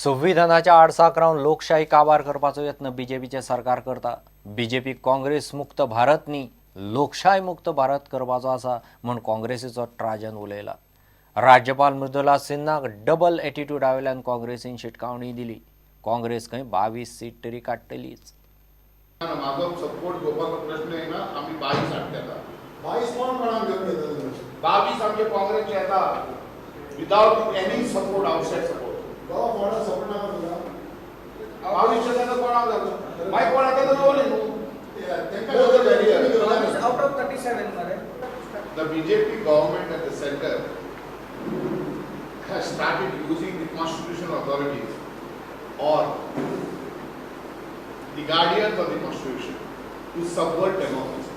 संविधानाच्या आडसाक रावन लोकशाही काबार करपाचो यत्न बीजेपीचें सरकार करता. बीजेपी काँग्रेस मुक्त भारत न्ही, लोकशाय मुक्त भारत करपाचो आसा म्हूण काँग्रेसीचो ट्राजन उलयला. राज्यपाल मृदुला सिन्हाक डबल एटिट्यूडा वयल्यान काँग्रेसीन शिटकावणी दिली. काँग्रेस खंय 22 सीट तरी काडटलीच. म्हाजो सपोर्ट घेवपाचो प्रश्न येना. आमी 22 हाडटा. 22 कोण कोणाक घेवन घेता तुमी? 22 आमचे काँग्रेसचे येता without any support, outside support. Goa Forward support नाका तुका? 22 येता तर कोणाक जाता, मागीर कोण येता तर दवरली न्हू. तेंका Both are very early. Out of 37 मरे. The BJP government at the center has started using the constitutional authorities or the guardians of the constitution to subvert democracy.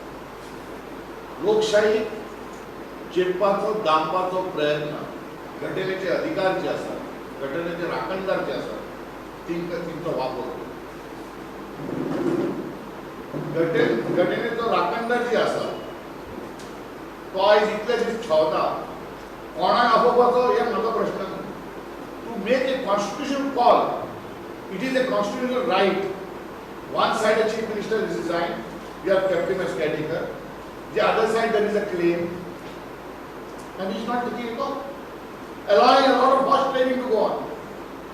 लोकशाही चेपपाचो, दामपाचो प्रयत्न घटनेचे अधिकार जे आसात, घटनेचे राखणदार जे आसात, तांकां तेंचो वापर घटनेचो राखणदार जे आसा तो आयज इतले दीस छावता. कोणाक आपोवपाचो हे म्हाजो प्रश्न न्हू. To make a constitution call, it is a constitutional right. One side the chief minister is resign, you have kept him as caretaker. The other side there is a claim and he is not taking a call, allowing a lot of horse trading to go on.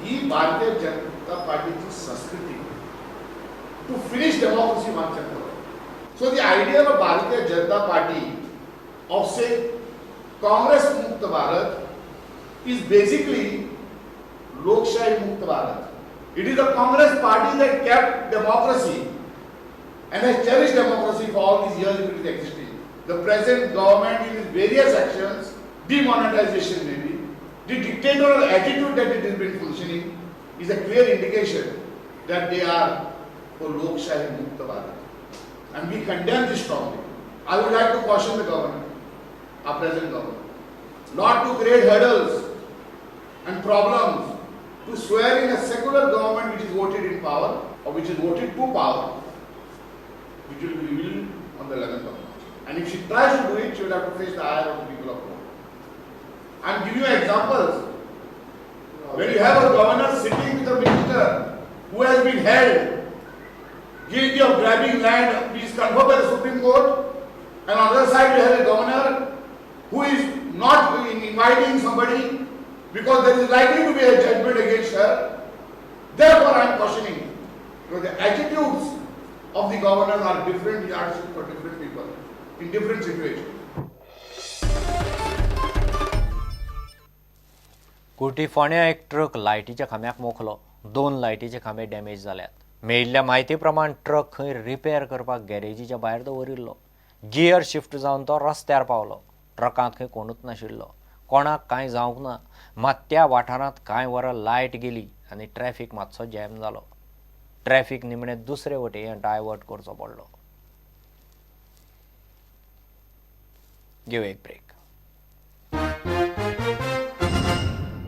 ही भारतीय जनता पार्टीची संस्कृती to finish democracy once and for all. So the idea of Bharatiya Janata Party of say Congress Mukt Bharat is basically Lokshahi Mukt Bharat. It is the Congress party that kept democracy and has cherished democracy for all these years it is existing. The present government in its various actions, demonetization maybe, the dictatorial attitude that it has been functioning is a clear indication that they are for Lokshahi Mukt Bharat. And we condemn this strongly. I would like to caution the government, our present government, not to create hurdles and problems to swear in a secular government which is voted in power or which is voted to power, which will be revealed on the 11th of March. And if she tries to do it, she will have to face the ire of the people of Goa. I am giving you examples. When you have a governor sitting with a minister who has been held guilty of grabbing land, which is confirmed by the Supreme Court, and on the other side you have a governor who is not inviting somebody because there is likely to be a judgment against her. Therefore, I am cautioning, because the attitudes of the governors are different yardsticks for different people in different situations. Kurti फोंड्या एक truck लायटीच्या खांब्याक मोखलो. 2 लायटीचे खांबे damage जाल्यात. मेळिल्ल्या म्हायती प्रमाण truck खंय repair करपाक गॅरेजीच्या भायर दवरिल्लो. गियर शिफ्ट जावन तो रस्त्यार पावलो. ट्रकांत खंय कोणूच नाशिल्लो. कोणाक कांय जावंक ना. मात त्या वाठारांत कांय वरां लायट गेली आनी ट्रॅफिक मातसो जॅम जालो. ट्रॅफिक निमणें दुसरे वटेन डायवर्ट करचो पडलो. घेवया एक ब्रेक.